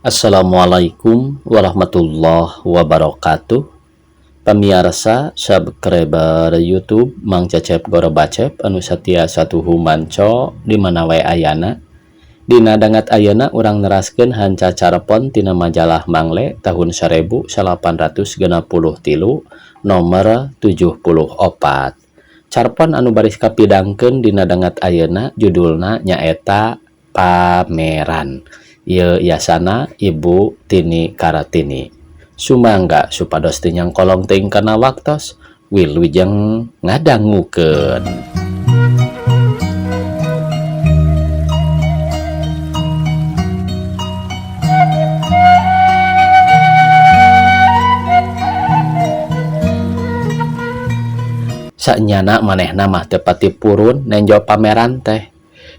Assalamualaikum warahmatullahi wabarakatuh. Pamiarsa subscriber YouTube Mang Cecep Gorobacep anu satia satuhu manco di mana wae ayana. Dina dangat ayeuna urang neraskeun hanca carepon tina majalah Mangle tahun 1863 nomor 74. Carpon anu baris kapidangkeun dina dangat ayeuna judulna nyaeta Pameran. Ieu yasana Ibu Tini Kartini. Sumangga supados teu nyangkolong teuing kana waktos, wilujeng ngadangukeun. Sanyana manehna mah teu pati purun nenjo pameran teh.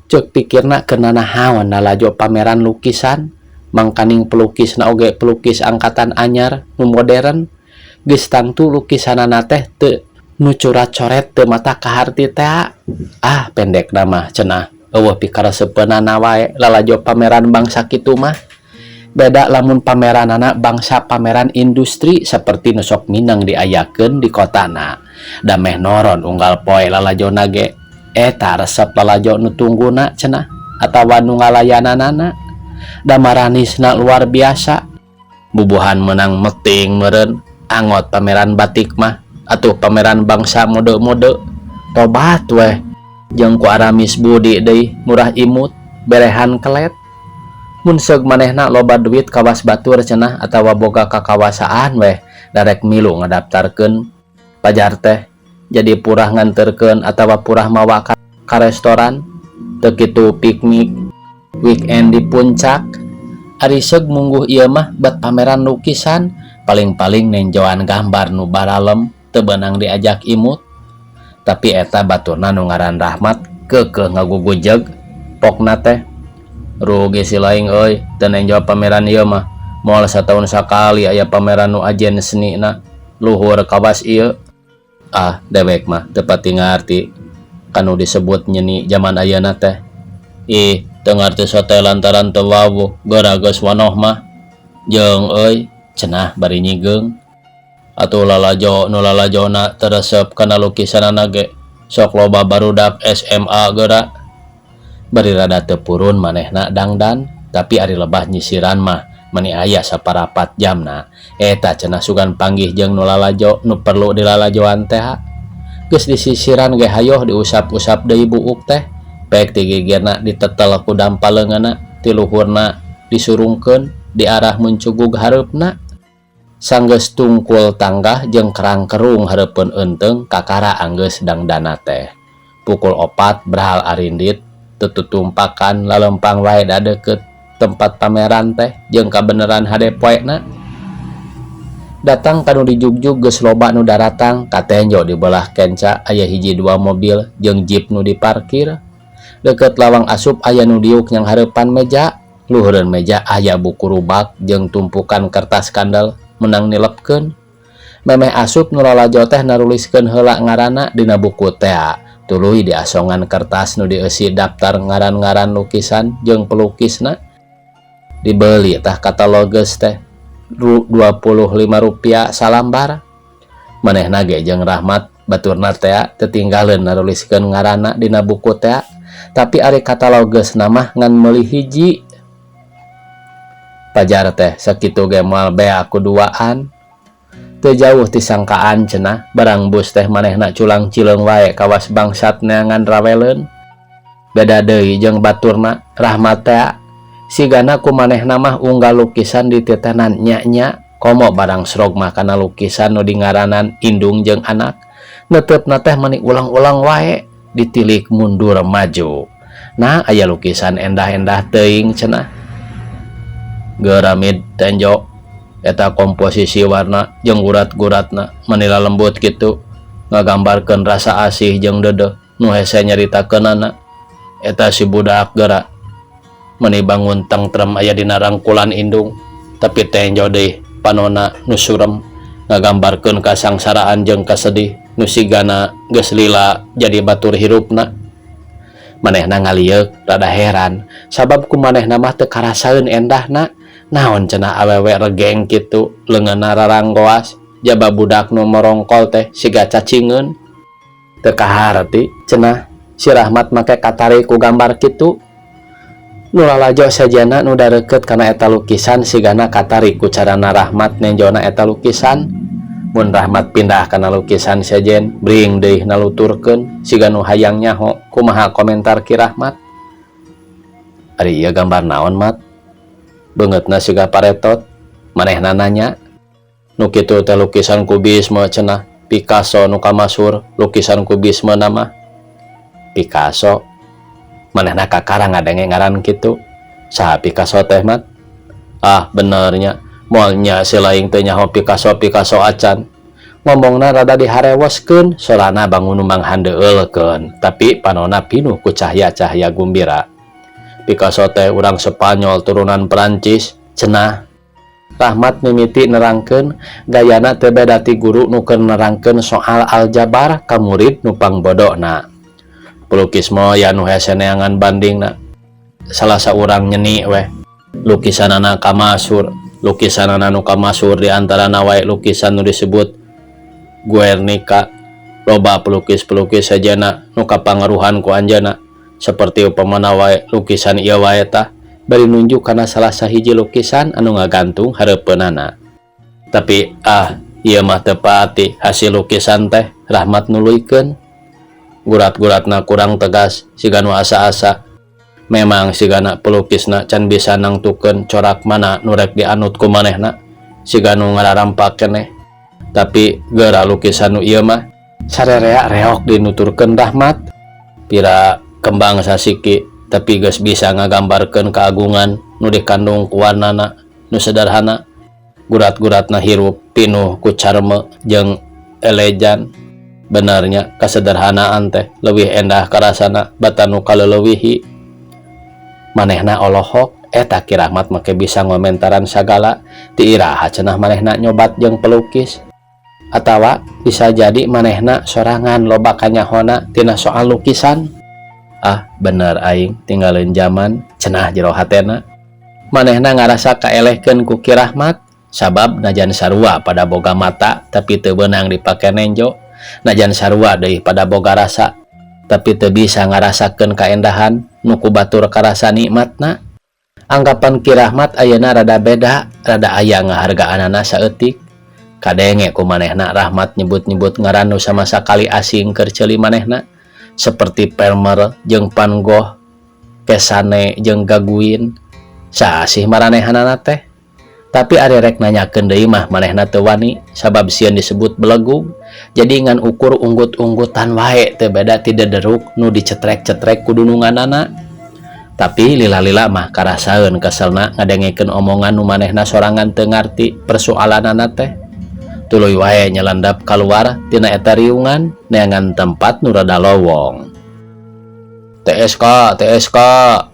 Ceuk pikirna keur nanahaon lalajo pameran lukisan, mangkaning pelukisna oge pelukis angkatan anyar nu modern. Geus tangtu lukisanana teh teu nu curat-coret teu mata kaharti tea. Ah, pendekna mah cenah eueuh pikaresepeunana wae lalajo pameran bangsa kitu mah. Beda lamun pameranana bangsa pameran industri seperti nu sok mineng diayakeun di kotana. Da meh noron unggal poe lalajona ge eta resep lalajo nu tungguna cenah atawa nu ngalayananana. Da maranisna luar biasa. Bubuhan menang meting meureun angot pameran batik mah atuh pameran bangsa mode-mode. Tobat weh jeung ku aramis budi deui murah imut berehan kelet. Mun seug manehna loba duit kawas batur cenah atawa boga kakawasaan weh darek milu ngadaftarkeun pajar teh jadi purah nganterkeun atawa purah mawa ka restoran teu kitu piknik weekend di puncak. Ari seug mungguh ieu mah bet pameran lukisan paling-paling nenjoan gambar nu baralem teu beunang diajak imut. Tapi eta baturna nu ngaran Rahmat keukeuh ngagugujeg pokna teh. Rugi si laing euy teu nenjo pameran ieu mah moal sataun sakali aya pameran nu ajen senina luhur kawas ieu. Ah, dewek mah teu pati ngarti kanu disebut nyeni zaman ayeuna teh. Ih, teu ngarti sote lantaran teu wawuh geura geus wanoh mah. Jeung euy cenah bari nyigeung. Atuh lalajo nu lalajona teu resep kana lukisanana ge sok loba barudak SMA geura. Bari rada teu purun manehna dangdan, tapi ari lebah nyisiran mah meni aya saparapat jamna. Eta cenah sugan panggih jeung nu lalajo nu perlu dilalajoan teh. Geus disisiran ge hayoh diusap-usap deui buuk teh. Pek ti gigirna ditetel ku dampaleungeunna, ti luhurna disurungkeun diarah muncugug hareupna. Sanggeus tungkul tanggah jeung kerang-kerung hareupeun eunteung kakara anggeus dangdana teh. Pukul 4 brahal arindit tetutumpakan lalempang wae da deukeut tempat pameran teh jeung kabeneran hade poena. Datang kanu dijugjug geus loba nu daratang katenjo di belah kenca aya hiji dua mobil jeung jeep nu diparkir. Deukeut lawang asup aya nu diuk nyang hareupan meja. Luhureun meja aya buku rubak jeung tumpukan kertas kandel menang nilepkeun. Memeh asup nu lalajo teh naruliskeun heula ngaranna dina buku tea. Tuluy diasongan kertas nu dieusi daftar ngaran-ngaran lukisan jeung pelukisna. Dibeli tah katalogeus teh 25 rupiah salambar. Manehna ge jeung Rahmat baturna tea tetinggaleun naruliskeun ngaranna dina buku tea. Tapi ari katalogeusna mah ngan meuli hiji. Pajar teh sakitu ge moal bea kuduaan. Teu jauh ti sangkaan cenah barang bus teh manehna culang cileung wae kawas bangsat neangan raweleun. Beda deui jeung baturna Rahmat tea. Sigana ku manehna mah unggal lukisan dititenan nya-nya komo barang srog mah kana lukisan nu dingaranan indung jeung anak. Neuteupna teh mani ulang-ulang wae ditilik mundur maju. Nah aya lukisan endah-endah teuing cenah. Geuramid tenjo eta komposisi warna jeung gurat-guratna manila lembut kitu ngagambarkeun rasa asih jeung dedeh nu hese nyaritakeunana. Eta si budak geura meni bangun tengtrem aya dina rangkulan indung tapi tenjo deui panona nu surem ngagambarkeun kasangsaraan jeung kasedih nu sigana geus lila jadi batur hirupna. Manehna ngalieuk rada heran sabab ku manehna mah teu karasaeun endahna. Naon cenah awewe regeng kitu, leungeunna raranggoas, jaba budak nu morongkol teh siga cacingeun. Teu kaharti cenah si Rahmat make katarik ku gambar kitu. Nu lalajo sejenna nu dareukeut kana eta lukisan sigana katarik ku carana Rahmat nenjona eta lukisan. Mun Rahmat pindah kana lukisan sejen, bring deui naluturkeun siga nu hayang nyaho kumaha komentar Ki Rahmat. Ari ieu gambar naon, Mat? Beungeutna siga paretot. Manehna nanya. Nu kitu teh lukisan kubisme cenah. Picasso nu kamasur lukisan kubisme mah. Picasso. Manehna kakara ngadenge ngaran kitu. Saha Picasso teh, Mat? Ah, bener nya. Moal nya si laing teh nyaho Picasso Picasso acan. Ngomongna rada diharewoskeun, sorana bangun manghandeulkeun, tapi panona pinuh ku cahya-cahya gumbira. Picasso teh urang Spanyol turunan Perancis, cenah. Rahmat mimiti nerangkeun, gayana teu beda ti guru nu keur nerangkeun soal aljabar ka murid nu pangbodona. Pelukis moya nu hese neangan bandingna. Salah saurang nyeni weh. Lukisanana kamasur, lukisanana nu kamasur di antarana wae lukisan nu disebut Guernica. Loba pelukis-pelukis sejenna nu kapangaruhan ku anjeunna. Seperti upamana wae lukisan ieu wae tah, bari nunjuk kana salah sahiji lukisan anu ngagantung hareupeunana. Tapi ah, ieu mah teu pati hasil lukisan teh, Rahmat nuluykeun. Gurat-guratna kurang tegas siga nu asa-asa. Memang sigana pelukisna can bisa nangtukeun corak mana nu rek dianut ku manehna, siga nu ngararampak keneh. Tapi geura lukisan nu ieu mah sarerea reok dinuturkeun Rahmat. Pira kembang sasiki tapi geus bisa ngagambarkeun keagungan nu dikandung ku warnana nu sederhana. Gurat-guratna hirup pinuh ku charme jeung elegan. Bener nya, kasederhanaan teh leuwih endah karasana batan nu kaleleuwihi. Manehna olohok eta Ki Rahmat make bisa ngomentaran sagala, ti iraha cenah manehna nyobat jeung pelukis. Atawa bisa jadi manehna sorangan loba kanyahona tina soal lukisan. Ah, bener aing tinggalin zaman cenah jero hatena. Manehna ngarasa kaelehkeun ku Ki Rahmat sabab najan sarua pada boga mata tapi teu beunang dipake nenjo, najan sarua deui pada boga rasa tapi teu bisa ngarasakeun kaendahan nu ku batur karasa nikmatna. Anggapan Ki Rahmat ayeuna rada beda, rada aya ngahargaanana saeutik. Kadenge ku manehna Rahmat nyebut-nyebut ngaran nu sama sakali asing keur ceuli manehna, seperti Vermeer jeung Van Gogh, Cézanne jeung Gauguin. Saha sih maranehanana teh? Tapi ari rek nanyakeun deui mah manehna teu wani sabab sieun disebut belegug. Jadi ngan ukur unggut-unggutan wae, teu beda ti dederuk nu dicetrek-cetrek ku dununganana. Tapi lila-lila mah karasaeun keselna ngadengekeun omongan nu manehna sorangan teu ngarti persoalanana teh. Tuluy wae nyelandap kaluar tina eta riungan neangan tempat nu rada lowong. TSK, TSK,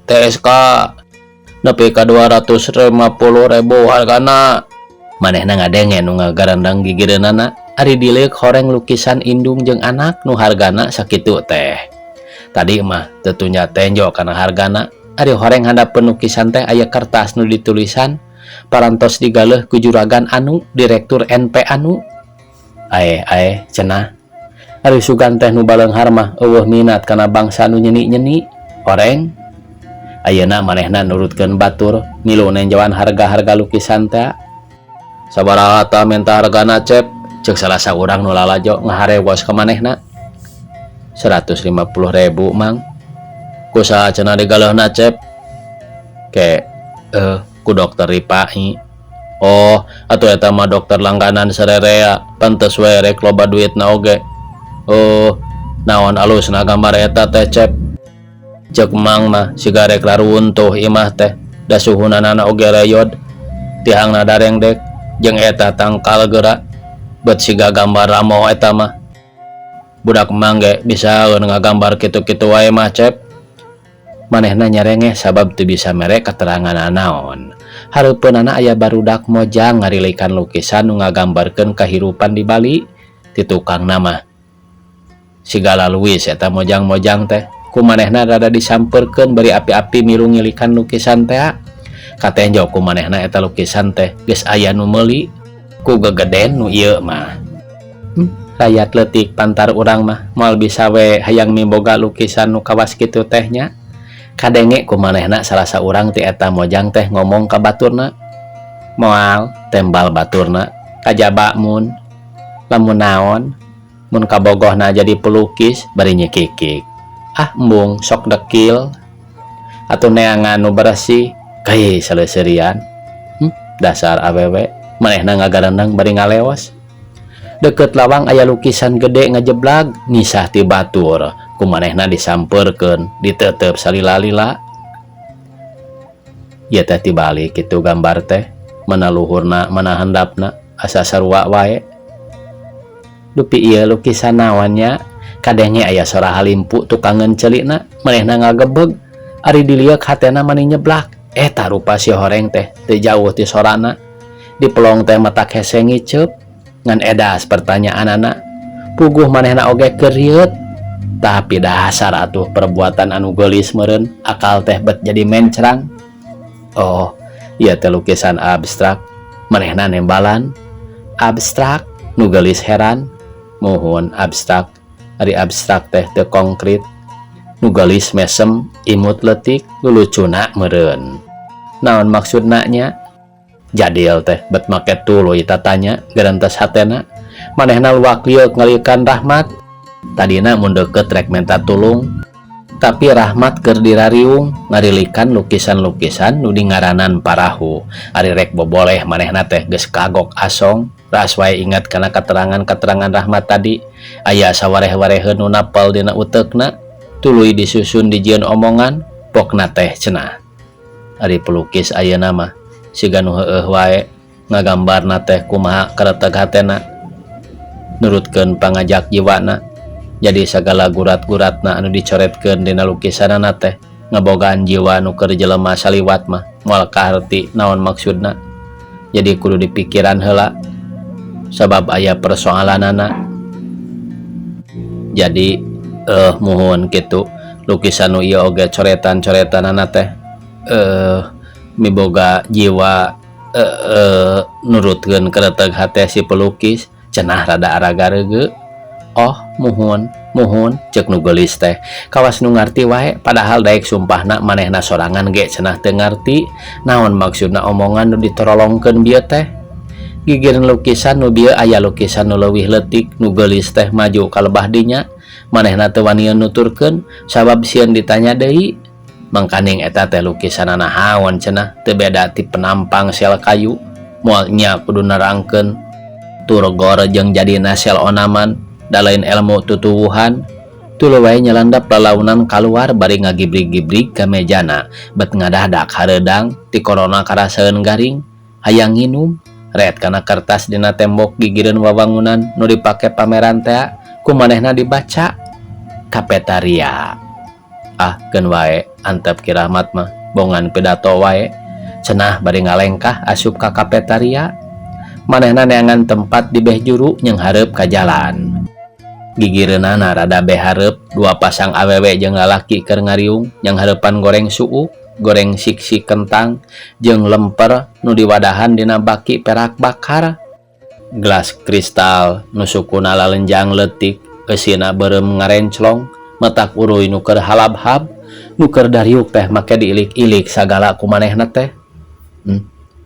TSK, nepi ka 250.000 hargana. Manehna ngadenge nu ngagarandang gigireunana, ari dileuk horeng lukisan indung jeung anak nu hargana sakitu teh. Tadi mah teu tunya tenjo kana hargana, ari horeng handapeun lukisan teh aya kertas nu ditulisan parantos digaleuh ku juragan anu direktur NP anu. Aeh aeh cenah. Ari sugan teh nu baleunghar mah euweuh minat kana bangsa nu nyeni-nyeni horeng. Ayeuna manehna nurutkeun batur milu nenjoan harga-harga lukisan teh. Sabaraha tah menta hargana, Cep? Ceuk salah saurang nu lalajo ngaharewos ka manehna. 150.000, Mang. Ku saha cenah digaleuhna, Cep? Ke ku dokter Ripai. Oh, atuh eta mah dokter langganan sarerea, pantes we rek loba duitna oge. Oh, naon alusna gambar eta teh, Cep? Ceuk Mang mah siga rek raruntuh imah teh, da suhunanana oge reyod. Tihangna darengdek jeung eta tangkal geura, bet siga gambar ramo eta mah. Budak Mang ge bisaeun ngagambar kitu-kitu wae mah, Cep. Manehna nyarengeh sabab teu bisa mere keterangan naon. Hareupeunana aya barudak mojang ngarilikan lukisan nu ngagambarkeun kahirupan di Bali. Ti tukangna mah siga laluis eta mojang-mojang teh. Ku manehna rada disampeurkeun bari api-api milu ngilikan lukisan teh. Katenjo ku manehna eta lukisan teh geus aya nu meuli ku gegeden nu ieu mah. Rayat leutik pantar urang mah moal bisa we hayang miboga lukisan nu kawas kitu teh nya. Kadenge ku manehna salah saurang ti eta mojang teh ngomong ka baturna. Moal tembal baturna kajaba mun lamun naon mun kabogohna jadi pelukis bari nyekikik. Ah embung sok dekil atuh neangan nu beresih kai saleuserian. Dasar awewe manehna ngagarendeng bari ngaleos. Deket lawang aya lukisan gede ngajeblag nisah ti batur ku manehna disampeurkeun ditetep salila-lila. Ieu teh tibalik kitu gambar teh mana luhurna mana handapna asa sarua wae. Dupi ieu lukisan naon nya kadenge aya sora halimpu tukangeun celikna manehna ngagebeg ari dilieuk hatena mani nyeblak. Eta rupa si horeng teh teu jauh ti sorana dipelong teh matak hese ngiceup ngan edas pertanyaanana puguh manehna oge keur rieut tapi dasar atuh perbuatan anu geulis meureun akal teh bet jadi mencrang. Oh ieu teh lukisan abstrak manehna nembalan abstrak nu geulis heran muhun abstrak ari abstrak teh teu konkret nu geulis mesem imut leutik lulucuna meureun naon maksudna nya. Jadil teh bet make tuluy tatanya gerentes hatena manehna luak lieuk ngalieukan Rahmat tadina mun deukeut rek menta tulung tapi Rahmat keur dirariung ngarilikan lukisan-lukisan nu dingaranan parahu ari rek boboleh manehna teh geus kagok asong ras wae ingat kana keterangan-keterangan Rahmat tadi aya sawareh-wareheun nu napel dina uteukna tuluy disusun dijieun omongan pokna teh cenah ari pelukis ayeuna mah siga nu heueuh wae ngagambarna teh kumaha kareteg hatena nurutkeun pangajak jiwana jadi sagala gurat-guratna anu dicoretkeun dina lukisanana teh ngabogaan jiwa nu keur jelema saliwat mah moal kaharti naon maksudna jadi kudu dipikiran heula sabab aya persoalanana jadi muhun kitu lukisan nu ieu oge coretan-coretanana teh miboga jiwa nurutkeun kareteg hate si pelukis cenah rada aragareugeut. Oh muhun muhun ceuk nu geulis teh kawas nu ngarti wae padahal daek sumpahna manehna sorangan ge cenah teu ngarti naon maksudna omongan nu ditorolongkeun bieu teh. Gigireun lukisan nu bieu aya lukisan nu leuwih leutik nu geulis teh maju ka lebah dinya manehna teu wanian nuturkeun sabab sieun ditanya deui. Mangkaning eta teh lukisanana haon cenah teu beda ti penampang sel kayu moal nya kudu nerangkeun turgor jeung jadina sel onaman da lain ilmu tutuwuhan tuluy wae nyalandap lalaunan kaluar bari ngagibrig-gibrig ka mejana bet ngadadak hareudang ti korona karasaeun garing hayang nginum ret kana kertas dina tembok gigireun wawangunan nu dipake pameran teh ku manehna dibaca kafetaria. Ah keun wae antep Ki Rahmat mah bongan pidato wae cenah bari ngalengkah asup ka kafetaria manehna neangan tempat di beh juru nyenghareup ka jalan gigireunana rada beh hareup dua pasang awewe jeung lalaki keur ngariung nyanghareupan goreng suuk goreng siksi kentang jeung lemper nu diwadahan dina baki perak bakar gelas kristal nu sukuna lalenjang leutik eusina beureum ngarenclong matak uruy nu keur halabhab nu keur dariuk teh make diilik-ilik sagala ku manehna teh.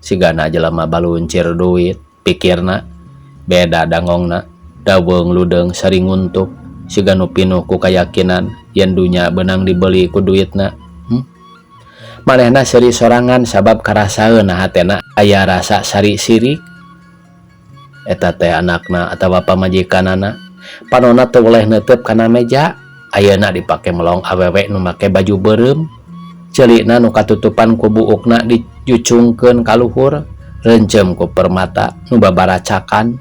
Sigana jelema baluncir duit pikirna beda dangongna daweung ludeung sari nguntuk siga nu pinuh ku kayakinan yen dunya beunang dibeli ku duitna. Manehna seuri sorangan sabab karasaeun hatena aya rasa sari sirik eta teh anakna atawa pamajikanana panonna teu weleh neuteub kana meja ayeuna dipake melong awewe nu make baju beureum celikna nu katutupan ku buukna dijucungkeun ka luhur reuncem ku permata nu babaracakan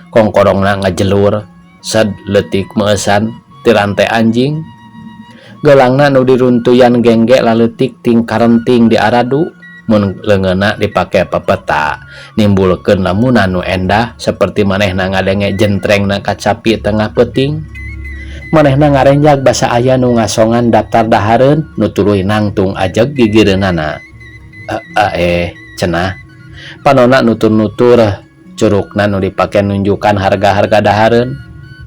kongkorongna ngajelur sed leutik meueusan ti rante anjing gelangna nu diruntuyan gengge laleutik ting karenting diaradu mun leungeunna dipake pepeta nimbulkeun lamunan nu endah seperti manehna ngadenge jentrengna kacapi tengah peuting manehna ngarenjag basa aya nu ngasongan daftar dahareun nu tuluy nangtung ajeg gigireunana. Eh cenah panona nutur-nutur curukna nu dipake nunjukan harga-harga dahareun.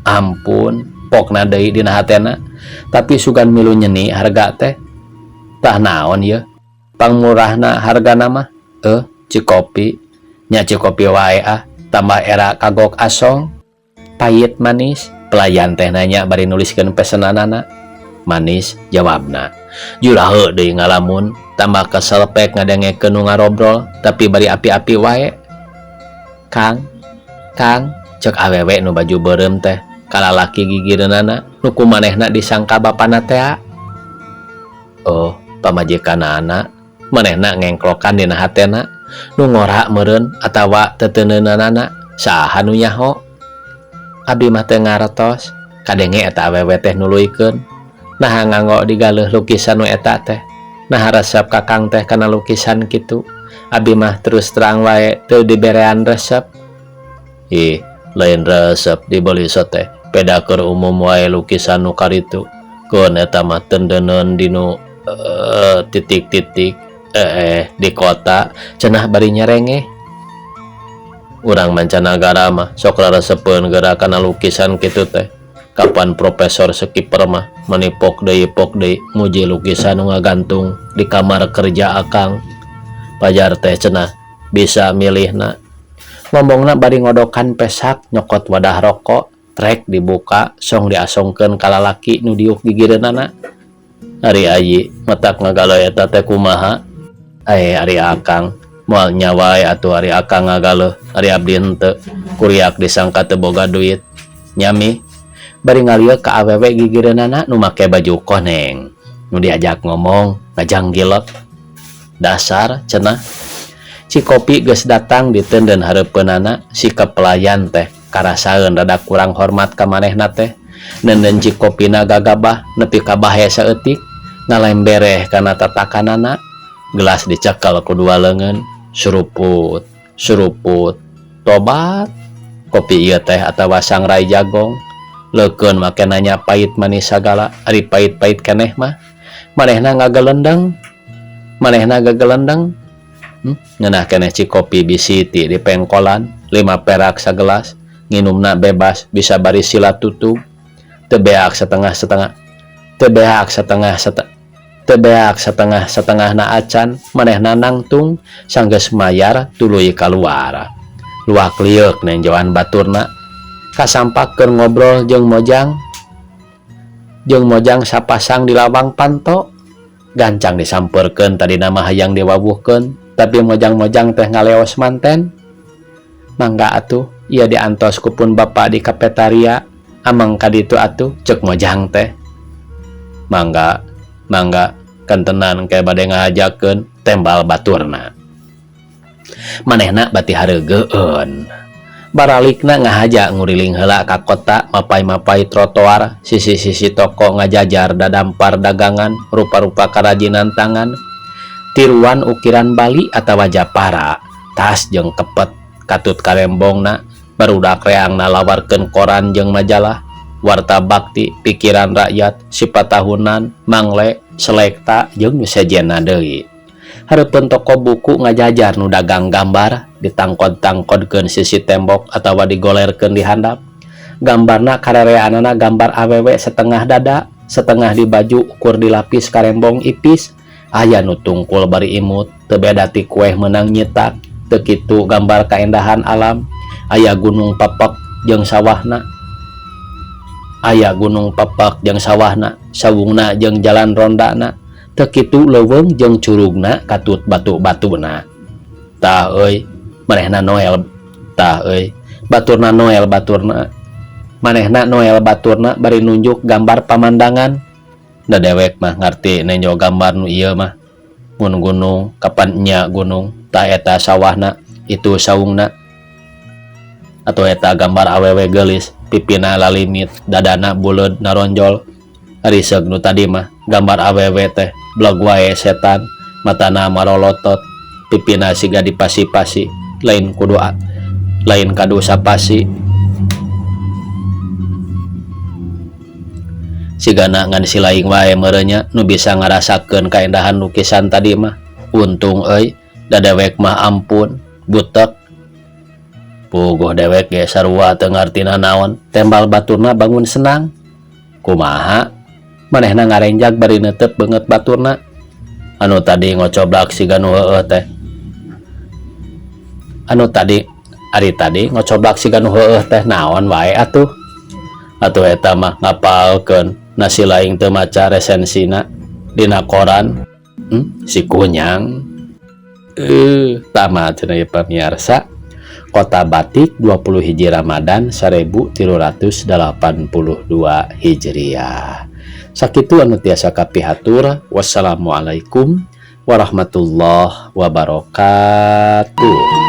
Ampun pokna deui dina hatena tapi sugan milu nyeni harga teh. Tah naon yeuh pangmurahna hargana mah cikopi nya cikopi wae ah tambah era kagok asong. Pahit manis? Pelayan teh nanya bari nuliskeun pesenanana. Manis, jawabna. Jurahe deui ngalamun tambah kesel pek ngadengekeun nu ngarobrol tapi bari api-api wae. Kang, Kang, cek awewe nu baju beureum teh ka lalaki gigireunana nu ku manehna disangka bapana tea. Oh, pamajikanana manehna ngengklokan dina hatena nu ngora meureun atawa teuteuneuneunana saha nu nyaho. Abdi mah teu ngartos kadenge eta awewe teh nuluykeun. Naha nganggo digaleuh lukisan nu eta teh. Naha resep kakang teh kana lukisan kitu. Abi mah terus terang wae teu diberean resep. Ih, lain resep dibeli teh peda keur umum wae lukisan nu karitu. Keun eta mah tendeneun dinu titik-titik di kota cenah bari nyerengeh. Urang mancanagara mah sok raresepeun geura kana lukisan kitu teh. Kapan Profesor Skipper mah meni pok deui muji lukisan nu ngagantung di kamar kerja akang. Pajar teh cenah bisa milihna. Ngomongna bari ngodokan pesak nyokot wadah rokok trek dibuka song diasongkeun ka lalaki nu diuk gigireunana. Ari ayi matak ngagaleuh eta teh kumaha? Ari akang moal nya wae atuh ari akang ngagaleuh ari abdi henteu kuriak disangka teu boga duit. Nyami bari ngalieu ka awewe gigireunana nu make baju koneng nu diajak ngomong ngajanggilek. Dasar cenah cikopi geus datang ditenden hareupeunana sikap pelayan teh karasaeun rada kurang hormat ka manehna teh. Nenden cikopina gagabah nepi ka bahe saeutik ngalembereh kana tatakanana. Gelas dicekel ku dua leungeun suruput suruput tobat kopi ieu teh atawa sangrai jagong leukeun make nanya pahit manis sagala ari pahit-pahit keneh mah manehna ngagelendeng manehna gagelendeng. Ngeunah keneh cikopi bisiti di pengkolan 5 perak sagelas nginumna bebas bisa bari sila tutug teu beak setengah-setengah teu beak setengah teu beak setengah-setengahna acan manehna nangtung sanggeus mayar tuluy kaluar luak lieuk nenjoan baturna kasampak keur ngobrol jeung mojang sapasang di lawang panto gancang disampeurkeun tadina mah hayang diwawuhkeun tapi mojang-mojang teh ngaleos manten. Mangga atuh ieu diantos ku pun bapa di kafetaria amang kaditu atuh cek mojang teh. Mangga mangga kentenan ke bade ngajakeun tembal baturna. Manehna bati hareugeun. Baralikna ngahaja nguriling heula ka kota mapai-mapai trotoar sisi-sisi toko ngajajar dadampar dagangan rupa-rupa karajinan tangan tiruan ukiran Bali atawa Japara tas jeung kepet katut karembongna barudak reangna lawarkeun koran jeung majalah Warta Bakti Pikiran Rakyat Sifat Tahunan Mangle Selekta jeung nu sejenna deui. Hareupeun toko buku ngajajar nu dagang gambar ditangkod-tangkodkeun sisi tembok atawa digolerkeun di handap. Gambarna karereanana gambar awewe setengah dada setengah di baju ukur dilapis karembong ipis aya nu tungkul bari imut teu beda ti kueh meunang nyitak teu kitu gambar kaendahan alam aya gunung papak jeung sawahna aya gunung papak jeung sawahna sawungna jeung jalan rondana teu kitu leuweung jeung curugna katut batu-batuna. Tah euy manehna Noel tah euy baturna Noel baturna manehna Noel baturna bari nunjuk gambar pamandangan. Da dewek mah ngarti nenjo gambar nu ieu mah mun gunung kapan nya gunung tah eta sawahna itu saungna atau eta gambar awewe geulis pipina lalimit dadana buleud naronjol. Ari seug nu tadi mah gambar awewe teh bleg wae setan matana marolotot pipina siga dipasi-pasi lain kudu lain kadu sapasi sigana ngan si laing wae merenya nu bisa ngarasakeun kaendahan lukisan tadi mah. Untung euy, da dewek mah ampun butek. Puguh dewek ge sarua teu ngartina naon, tembal baturna bangun senang. Kumaha manehna ngarenjag bari neuteup beungeut baturna anu tadi ngocoblak siga nu heueuh teh. Anu tadi, ari tadi ngocoblak siga nu heueuh teh naon wae atuh? Atuh eta mah ngapalkeun nasi laing teu maca resensina dina koran. Si kunyang. Tamat cenah ieu, pamiarsa. Kota Batik, 20 hiji Ramadan 1382 Hijriah. Sakitu anu tiasa kapihatur. Wassalamualaikum warahmatullahi wabarakatuh.